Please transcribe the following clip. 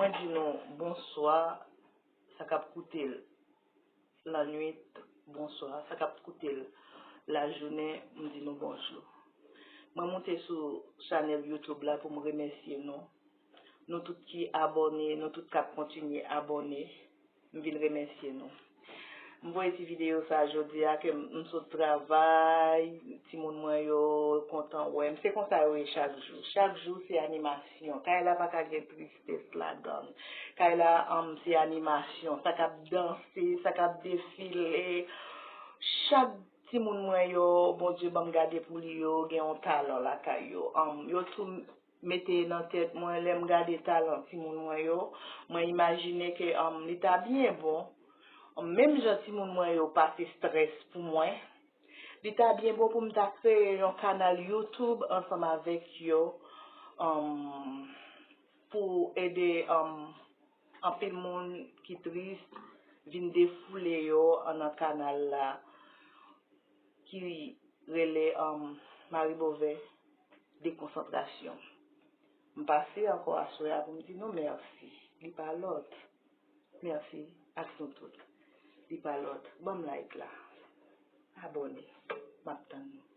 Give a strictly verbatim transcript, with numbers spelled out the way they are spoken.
Mwen di nou bonswa, sa k ap koute l lannwit, bonswa, sa k ap koute l lajounen, m di nou bonjou. Mwen moute sou chanèl YouTube la pou m remèsye nou. Nou tout ki abòne, nou tout k ap kontinye abòne, m vin remèsye nou. M voye ti videyo sa jodi a ke m, m sot travay, timoun mwen yo kontan wè m. Se konsa yo ye chak jou. Chak jou se animasyon. Kay la pa ka gen tristès ladan l. Kay la, um, se animasyon. Sa k ap danse, sa k ap defile. Chak timoun mwen yo, Bondye ban m gade pou li yo, gen yon talan lakay yo. Um, yo tou mete nan tèt mwen, lè m gade talan timoun mwen yo, mwen imajine ke um, li ta byen bon. Um, menm jan timoun mwen yo pase strès pou mwen, li ta byen bon pou m ta kreye yon kanal YouTube ansanm avèk yo, um, pou ede um, anpil moun ki tris vin defoule yo annan kanal la ki rele um, Marie Beauvais Dekonsantrasyon. M pase ankò aswè a pou m di nou mèsi. Li pa lòt. Mèsi ak nou tout. Li pa lòt. Ban m like la. Abòne. M ap tann nou.